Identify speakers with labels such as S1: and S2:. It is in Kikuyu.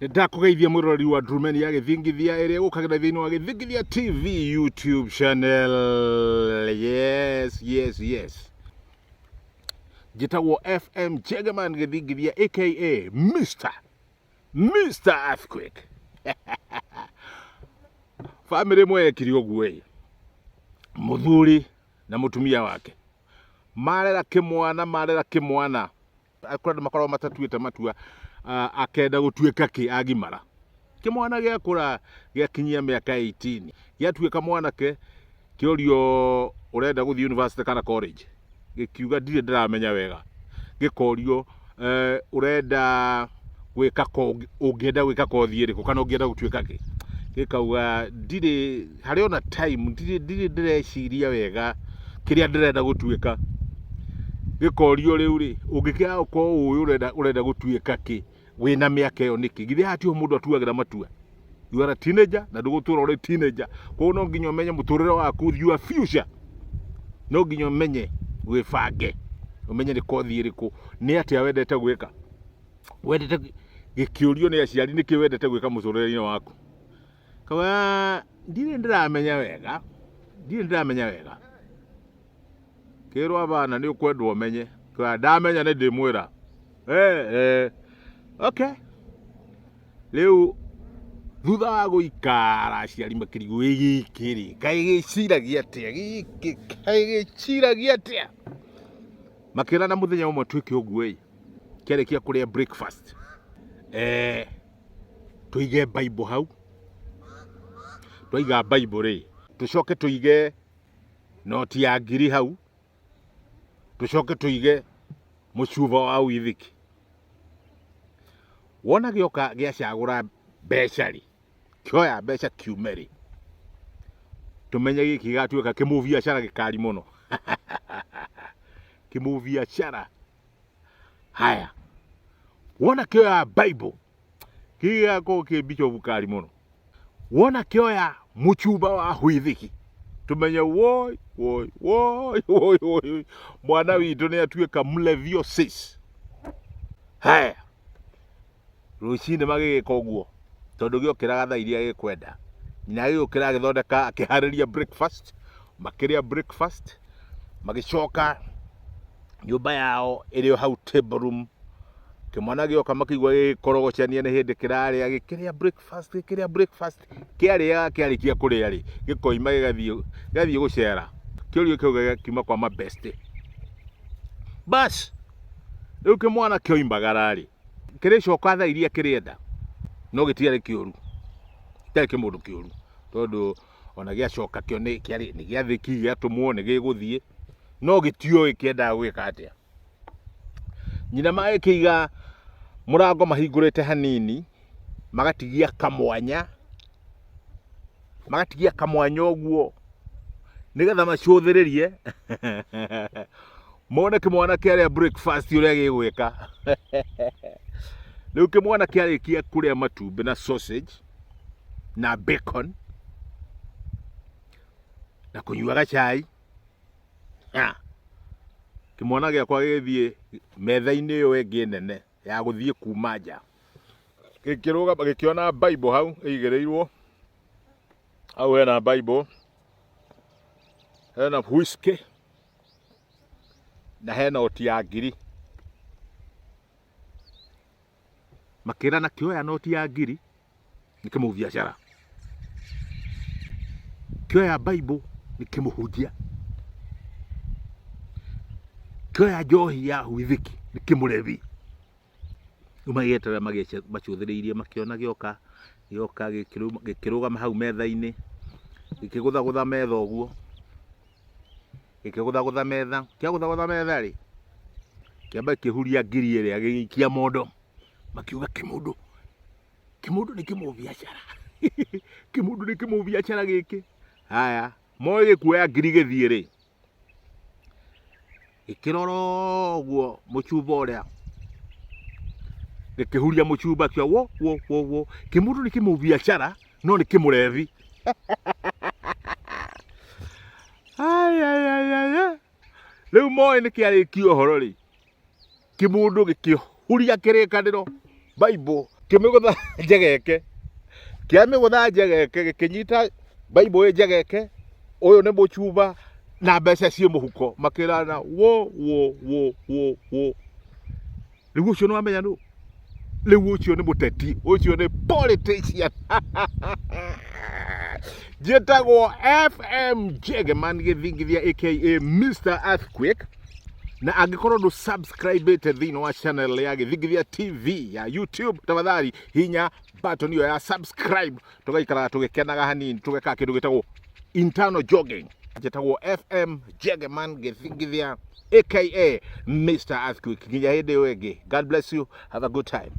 S1: Nĩndakũgeithia mwĩroreri wa Ndurumeni ya Gĩthingithia ĩrĩa ĩgũkagĩra thĩinĩ wa Gĩthingithia TV YouTube channel. Yes, yes, yes. Njĩtagwo FM Jegeman Gĩthingithia aka Mr. Earthquake. Bamĩrĩ ĩmwe yekire ũguo ĩ, mũthuri na mũtumia wake marera kĩmwana marera kĩmwana kũrĩ andũ makoragwo matatuĩte matua akenda gũtuĩka kĩ agimara. Kĩmwana gĩakũra gĩakinyia mĩaka 18 gĩatuĩka mwanake kĩorio ũrenda gũthiĩ university kana college gĩkiuga ndirĩ ndĩramenya wega. Gĩkorio ũrenda gwĩka ũngĩenda gwĩka kothi ĩrĩkũ kana ũngĩenda gũtuĩka kĩ? Gĩkauga ndirĩ harĩ ona time ndirĩ ndirĩ ndĩreciria wega kĩrĩa ndĩrenda gũtuĩka. Gĩkorio rĩu rĩ, ũngĩkĩaga gũkorwo ũĩ ũrenda ũrenda gũtuĩka kĩ, wĩna mĩaka ĩyo nĩkĩ? Githĩ haha tiho mũndũ atuagĩra matua? You are a teenager na ndũgũtũra ũrĩ teenager. Koguo no nginya ũmenye mũtũrĩre waku, your future. No nginya ũmenye wĩbange, ũmenye nĩ kothi ĩrĩkũ, nĩ atĩa wendete gwĩka. Wendete gĩkĩũrio nĩ aciari nĩkĩ wendete gwĩka mũtũrĩre-inĩ waku. Kauga ndirĩ ndĩramenya wega, ndirĩ ndĩramenya wega. Kĩrwo abana nĩ ũkwendwo ũmenye. Kauga ndamenya nĩ ndĩmwĩra. Eh, eh. Okay. Rĩu thutha wa gũikara aciari makĩrigwo ĩ gĩkĩ rĩ, kaĩ gĩciragia atĩa gĩkĩ, kaĩ gĩciragia atĩa? Makĩrana mũthenya ũmwe twĩke ũguo ĩ, kĩarĩkia kũrĩa breakfast, eh, tũige Bible hau, twaiga Bible rĩ, tũcoke tũige noti ya ngiri hau, tũcoke tũige mũcuba wa withiki. Wona gĩoka gĩacagũra mbeca rĩ, kĩoya mbeca kiume rĩ, tũmenye gĩkĩ gĩgatuĩka kĩmũbiacara gĩkari mũno. Kĩmũbiacara. Haya, wona kĩoya Bible, gĩkĩ gĩgakorwo kĩ bishop kari mũno. Wona kĩoya mũchumba wa huithiki, tũmenye woi woi woi woi woi, mwana witũ nĩ atuĩka mleviosis. Haya, rũcinĩ magĩgĩka ũguo tondũ gĩokĩraga thaa iria gĩkwenda. Nyina agĩũkĩra agĩthondeka akĩharĩria breakfast, makĩrĩa breakfast, magĩcoka nyũmba yao ĩrĩ o hau table room. Kĩmwana gĩoka makĩigua gĩgĩkorogocania nĩ hĩndĩ kĩrarĩa, gĩkĩrĩa breakfast, gĩkĩrĩa breakfast, kĩarĩaga kĩarĩkia kũrĩa rĩ, gĩkoima gĩgathiĩ gĩgathiĩ gũcera. Kĩũrio kĩu gĩkiuma kwa mabeste. Bas, rĩu kĩmwana kĩoimagara rĩ, kĩrĩcoka thaa iria kĩrĩenda, no gĩtiarĩ kĩũru, gĩtiarĩ kĩmũndũ kĩũru, tondũ ona gĩacoka kĩo nĩ kĩarĩ nĩ gĩathĩki gĩatũmwo nĩ gĩgũthiĩ, no gĩtiũĩ kĩendaga gwĩka atĩa. Nyina magĩkĩiga mũrango mahingũrĩte hanini, magatigia kamwanya, magatigia kamwanya ũguo, nĩgetha macũthĩrĩrie mone kĩmwana kĩarĩa breakfast ũrĩa gĩgwĩka. Rĩu kĩmwana kĩarĩkia kũrĩa matumbĩ na sausage na bacon na kũnyua gacai, ha, kĩmwana gĩakwa gĩgĩthiĩ metha-inĩ ĩyo ĩngĩ nene ya gũthiĩ kuma nja, gĩkĩrũgama gĩkĩona Bible hau ĩigĩrĩirwo hau, hena Bible, hena whisky na hena noti ya ngiri. Makĩrana kĩoya noti ya ngiri nĩ kĩmũbiacara, kĩoya Bible nĩ kĩmũhunjia, kĩoya njohi ya withiki nĩ kĩmũrebi. Rĩu magĩeterera macũthĩrĩirie makĩona gĩoka gĩoka gĩkĩrũgama hau metha-inĩ, gĩkĩgũthagũtha metha ũguo, gĩkĩgũthagũtha metha, kĩagũthagũtha metha rĩ, kĩamba gĩkĩhuria ngiri ĩrĩa gĩgĩikia mondo, makiuga kĩmũndũ, kĩmũndũ nĩ kĩmũbiacara, kĩmũndũ nĩ kĩmũbiacara gĩkĩ. Haya, moĩ gĩkuoya ngiri gĩthiĩ rĩ, Gĩkĩrora ũguo mũchumba ũrĩa, gĩkĩhuria mũchumba kĩo wo wo wo wo, kĩmũndũ nĩ kĩmũbiacara no nĩ kĩmũrebi. Ai ai ai ai. Rĩu moĩ nĩ kĩarĩkia ũhoro rĩ, kĩmũndũ gĩkĩhuria kĩrĩkanĩro Bible. Kĩmĩgũtha njegeke, kĩamĩgũtha njegeke gĩkĩnyita Bible ĩ njegeke, ũyũ nĩ mũcuba na mbeca ciĩ mũhuko, makĩrana wo wo wo wo wo. Rĩu ũcio nĩ wamenya nũ? Rĩu ũcio nĩ mũteti, ũcio nĩ politician. Njĩtagwo FM Jegeman Gĩthingithia aka Mr. Earthquake na angĩkorwo ndũ subscribe-ĩte thĩinĩ wa channel ya Gĩthingithia TV ya YouTube, tafadhali hinya button ĩyo ya subscribe, tũgaikaraga tũgĩkenaga hanini, tũgekaga kĩndũ gĩtagwo internal jogging. Njĩtagwo FM Jegeman Gĩthingithia aka Mr. Earthquake. Nginya hĩndĩ ĩyo ĩngĩ, God bless you, have a good time.